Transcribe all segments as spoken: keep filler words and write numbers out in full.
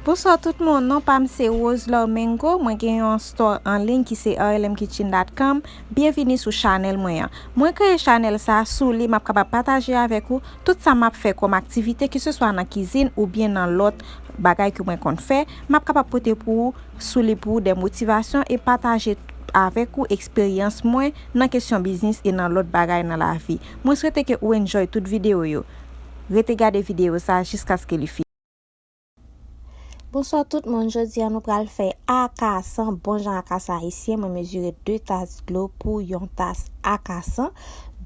Bonswa tout moun, non pa m se Rose Lormengo, mwen gen yon store an liy ki se R L M kitchen dot com. Byenvini sou chanèl mwen an. Mwen kreye chanèl sa a, sou li m ap kapab pataje avèk ou tout sa m ap fè kòm aktivite, keseswa nan kizin oubyen nan lòt bagay ke mwen konn fè. M ap kapab pote pou ou sou li pou ou de motivasyon e pataje avèk ou eksperyans mwen nan kesyon biznis e nan lòt bagay nan lavi. Mwen swete ke ou enjoy tout videyo yo. Rete gade videyo sa a jiskaske li fini. Bonswa tout moun, jodi a nou pral fè akasan, bon jan akasan ayisyen. Mwen mezire de tas dlo pou yon tas akasan.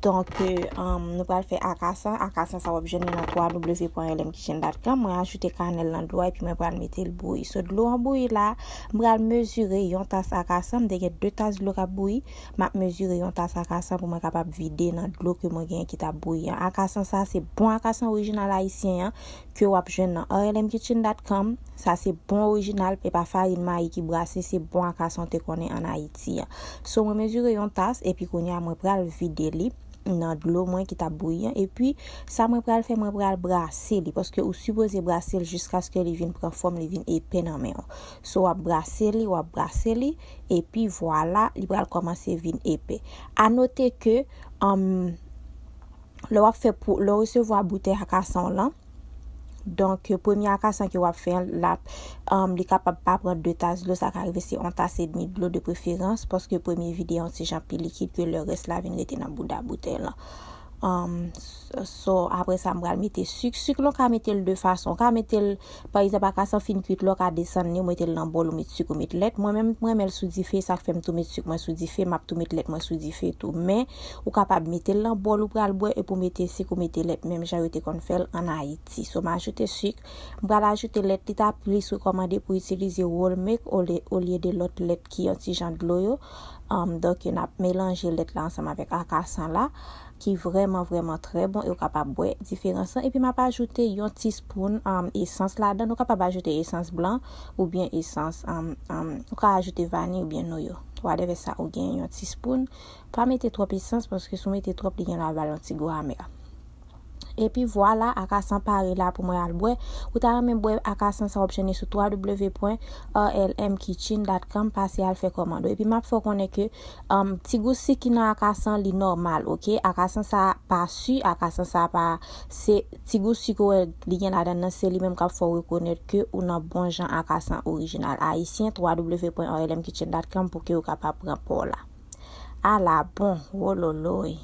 Donk, euh, um, nou pral fè akasan. Akasan sa w ap jwenn li nan w w w pwen L M kitchen dot com. Mwen ajoute kanèl nan dlo a epi mwen pral mete l bouyi. So, dlo an bouyi la, m pral mezire yon tas akasan. M te gen de tas dlo k ap bouyi. M ap mezire yon tas akasan pou mwen kapab vide nan dlo ke mwen genyen ki t ap bouyi an. Akasan sa, se bon akasan orijinal ayisyen an ke w ap jwenn nan R L M kitchen dot com. Sa se bon orijinal, e pa farin mayi ki brase, se bon akasan w te konnen ann Ayiti an. So, mwen mezire yon tas, epi kounye a mwen pral vide li nan dlo mwen ki t ap bouyi an. Epi, sa mwen pral fè, mwen pral brase li, paske ou sipoze brase l jiskaske li vin pran fòm, li vin epe nan men w. So, w ap brase li, w ap brase li, epi vwala, li pral kòmanse vin epe. A note ke, um, lè w ap fè pou, lè w resevwa boutèy akasan w lan, donk, premye akasan ke w ap fè an, l ap, um, li kapab pa pran de tas dlo, sa ka rive se yon tas edmi dlo de preferans, paske premye vide yon ti jan pi likid ke lè rès la vin rete nan bouda boutèy lan. Um, so, apre sa, m pral mete sik. Sik lan, w ka mete l de fason. W ka mete l, pa egzanp, akasan fin kwit, lè w ka desann li, w mete l nan bòl, ou met sik, ou met lèt. Mwen menm, mwen renmen l sou dife, sa k fè m tou met sik mwen sou dife, m ap tou met lèt mwen sou dife tou. Men, ou kapab mete l nan bòl ou pral bwè, epi w mete sik, ou mete lèt, menm jan yo te konn fè l ann Ayiti. So, m ajoute sik, m pral ajoute lèt, li ta plis rekòmande pou itilize whole milk olye, olye de lòt lèt ki yon ti jan dlo yo. Um, donk, n ap melanje lèt la ansanm avèk akasan la, ki vrèman, vrèman trè bon, e w kapab wè diferans lan. Epi m ap ajoute yon ti spoon, um, esans ladan. Ou kapab ajoute esans blan oubyen esans, um, um, ou ka ajoute vaniy oubyen noyo. Whatever sa ou gen, yon ti spoon. Pa mete twòp esans, paske si w mete twòp, li gen lè al ba l yon ti gou amè. Epi vwala, akasan pare la pou mwen al bwè. Ou ta renmen bwè akasan sa, w ap jwenn li sou w w w pwen r l m kitchen dot com, pase al fè kòmand ou. Epi m ap fè w konnen ke, um, ti gou sik ki nan akasan, li nòmal, oke? Akasan sa pa si, akasan sa pa, se ti gou sik ou wè li gen ladan nan, se li menm k ap fè w rekonèt ke ou nan bon jan akasan orijinal ayisyen, w w w pwen r l m kitchen dot com pou ke ou kapab pran pa w la. Ala bon, wololoy.